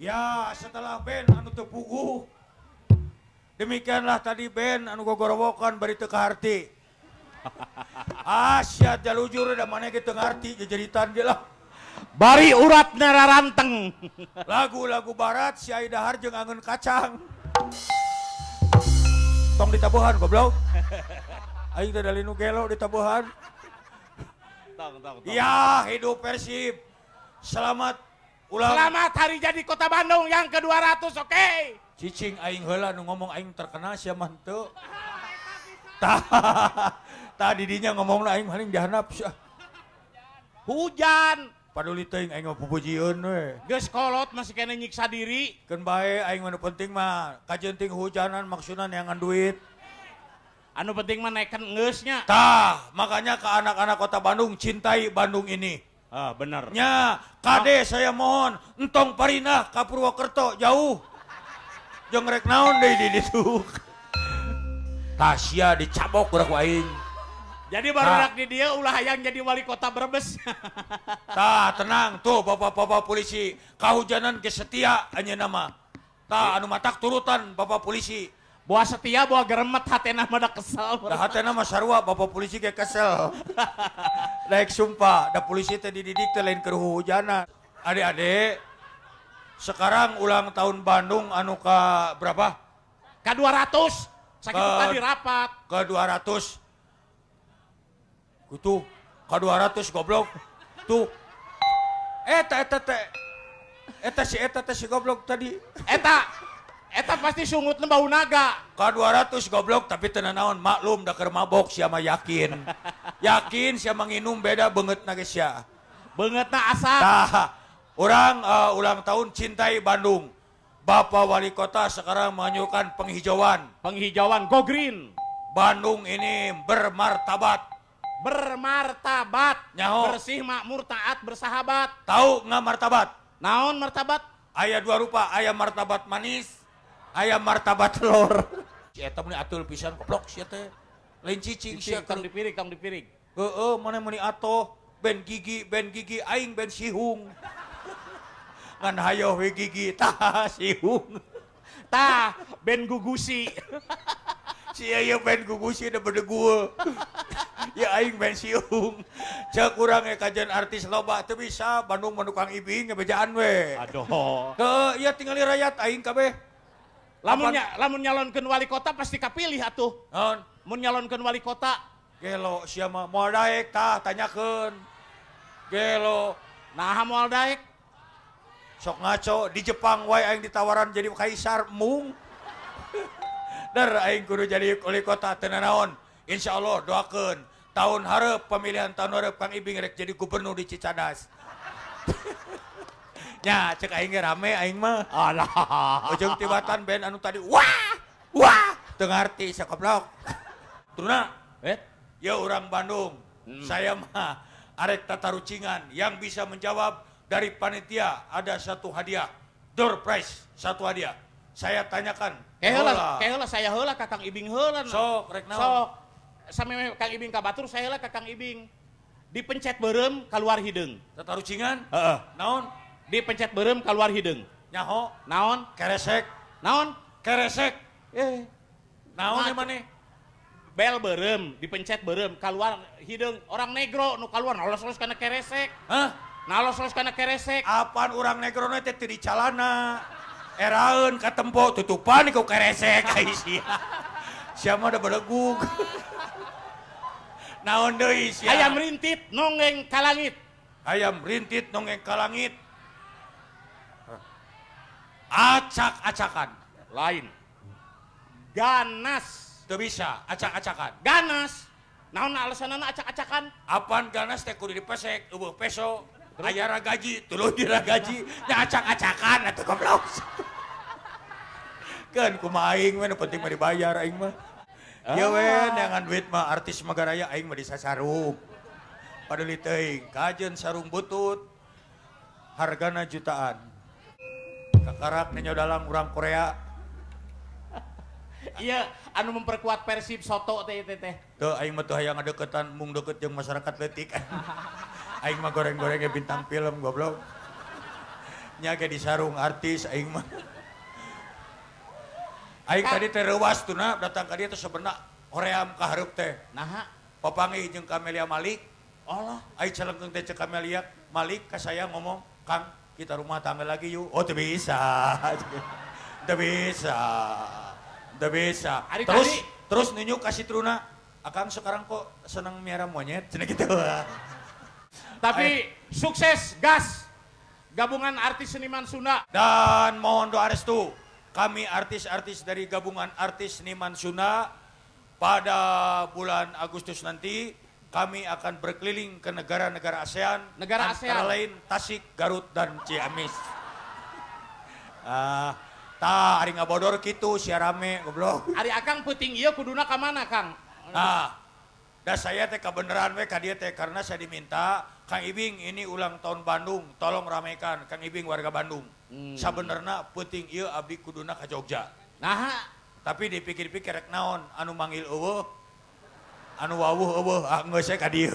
Ya, setelah band anu teu puguh. Demikianlah tadi band anu gogorowokan bari teu kaharti. Ah, sia jalujur da maneh ge teu ngarti jejeritan ge lah. Bari urat nararanteng. Lagu-lagu barat si Aidahar jeung angeun kacang. Tong ditabuhan goblok. Aing teh dalinu gelo ditabuhan. Tong, tong, tong. Ya, hidup Persib. Selamat ulang. Selamat hari jadi Kota Bandung yang ke-200, oke. Okay? Cicing aing heula nu ngomong aing terkenal sia mah henteu. Tah, tadi dinya ngomongna aing paling dihandap sia. Hujan. Paduli teuing aing mah pupujieun we. Geus kolot masih kene nyiksa diri. Keun bae aing mah nu penting mah kajenting hujanan maksudna neangan duit. Anu penting mah naikkan geusnya. Tah, makanya ke anak-anak Kota Bandung cintai Bandung ini. Ah, bener. Nya, kade saya mohon entong parinah ka Purwokerto jauh. Jeung rek naon deui di ditu. Tasya dicabok urang ku aing. Jadi barudak di dia ulah hayang jadi wali kota Brebes. Tah, tenang tuh bapak-bapak polisi, kahujanan ge setia anjeunna mah. Tah, anu matak turutan bapak polisi. Buah setia, buah geremet hatena mah da kesel. Da hatena mah sarua bapak polisi ge kesel. Daek sumpah, da polisi teh dididik teh lain keur hujanan. Adik-adik, sekarang ulang tahun Bandung anu ka berapa? Ka 200. Sakitu tadi rapat. Ke 200. Tuh, ka 200 goblok. Tuh. Eta eta teh. Eta si eta teh si goblok tadi. Eta. Eta pasti sungutna bau naga. Ka 200 goblok tapi teu nanaon maklum da keur mabok sia mah yakin. Yakin sia mah nginum beda beungeutna ge sia. Beungeutna asap. Tah, urang ulang tahun cintai Bandung. Bapak Wali Kota sekarang menganjurkan penghijauan. Penghijauan go green. Bandung ini bermartabat. Bermartabat. Nyaho. Bersih, makmur, taat, bersahabat. Tahu nggak martabat? Naon martabat? Aya dua rupa, aya martabat manis, aya martabat telur. Si eta meuni atul pisan goblok sia teh. Lain cicing sia tong dipirig, tong dipirig. Heeh, mana meuni atoh, ben gigi aing ben sihung. Ngan hayoh we gigi tah sihung. Tah ben gugusi. Si ieu ben gugusi da bedegul. Ya aing ben siung. Ceuk urang ge kajian artis loba teu bisa Bandung mah Kang Ibing ngebejaan we. Aduh. Heuh, ieu tingali rakyat aing kabeh. Lamun lamun nyalonkeun wali kota pasti kapilih atuh. Naon? Mun nyalonkeun wali kota gelo sia mah moal daek tah tanyakeun. Gelo. Naha moal daek? Sok ngaco di Jepang wae aing ditawaran jadi kaisar mung. Der aing kudu jadi wali kota teu nanaon. Insyaallah doakeun tahun hareup pemilihan tahun hareup Kang Ibing rek jadi gubernur di Cicadas. Nya cek aing ge rame aing mah. Alah. Ujung tibatan band anu tadi wah wah teu ngarti sakoblok. Truna, ya urang Bandung. Saya mah arek tatarucingan yang bisa menjawab dari panitia ada satu hadiah. Door prize satu hadiah. Saya tanyakan. Keheula saya heula ka Kang Ibing heula. Sok rek naon? Sok. Sami Kang Ibing ka batur saya heula ka Kang Ibing. Dipencet beureum kaluar hideung. Tatarucingan? Heeh. Naon? Dipencet beureum kaluar hideung. Nyaho? Naon? Keresek. Naon? Keresek. Naon Nah, maneh? Bel beureum, dipencet beureum kaluar hideung. Orang negro nu kaluar nalos-los kana keresek. Hah? Nalos-los kana keresek. Apaan urang negro teh teu dicalana. Eraeun katempo tutupan ku keresek ai sia. Sia mah da belegug. Naon deui sia? Ayam rintit nonggeng ka langit. Ayam rintit nonggeng ka langit. Acak-acakan. Lain. Ganas. Teu bisa, acak-acakan. Ganas. Naon alasanana acak-acakan? Apaan ganas teh kudu dipesek, eueuh peso. Aya ragaji, tuluy diragaji, nya acak-acakan atuh goblok. Keun kumaha aing we nu penting mah dibayar aing mah. Ieu we neangan duit mah artis Magaraya aing mah disasarung. Paduli teuing, kajeun sarung butut hargana jutaan. Kakarak ninyo dalang urang Korea. Iya, anu memperkuat Persib soto teh teh teh. Teu aing mah teu hayang ngadeukeutan mung deukeut jeung masyarakat leutik. Aing mah goreng-gorengnya bintang film goblok. Nya ge disarung artis aing mah. Aing tadi teh reuwas tuna datang ka dieu teh sebenarna hoream ka hareup teh. Naha? Papanggih jeung Camelia Malik. Allah, aing celengkeung teh ceuk Camelia Malik ka saya ngomong, "Kang, kita rumah tangga lagi yuk." Oh, teu bisa. Teu bisa. Teu bisa. Ari terus tadi, terus nunjuk ka si Truna, "Akang sekarang kok senang miara monyet?" Cenah gitu. Tapi sukses gas gabungan artis seniman Sunda. Dan mohon doa restu kami artis-artis dari gabungan artis seniman Sunda pada bulan Agustus nanti kami akan berkeliling ke negara-negara ASEAN, negara antara ASEAN lain Tasik, Garut, dan Ciamis. Tah ari ngabodor kitu sia rame goblok. Ari akang peuting ieu kuduna ka mana, Kang? Nah, da saya teh kabeneran we ka dieu teh karena saya diminta Kang Ibing ini ulang tahun Bandung, tolong ramekan Kang Ibing warga Bandung. Sabenerna peuting ieu abdi kuduna ka Jogja. Nah, tapi dipikir-pikir rek naon anu manggil eueuh, anu wawuh eueuh, ah geus ka dieu.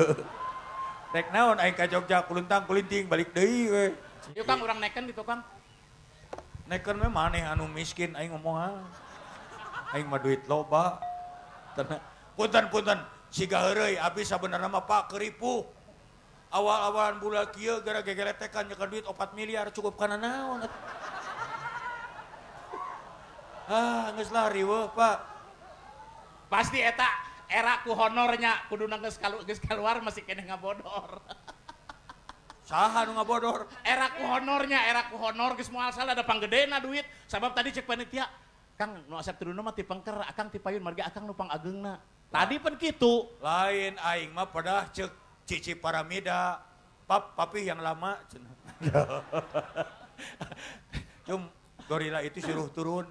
Rek naon aing ka Jogja kuluntang kulinting balik deui we. Yuk Kang urang neken di tukang. Neken we maneh anu miskin aing ngomong ah. Aing mah duit loba. Punten-punten siga heureuy abdi sabenerna mah Pak keuripuh. Awal-awalan bulan kieu gara gegeletekan nyekel duit 4 miliar cukup kana naon. Ah, geus lah riweuh, Pak. Pasti eta era ku honornya kuduna geus keluar masih keneh ngabodor. Saha nu ngabodor? Era ku honornya, era ku honor geus moal salah ada panggedena duit. Sabab tadi cek panitia, Kang nu Asep Truna mah ti pengker, akang ti payun margi akang nu pangageungna. Tadi pan kitu. Lain aing mah pedah cek Cici Paramida, pap papih yang lama. Cum gorila itu suruh turun.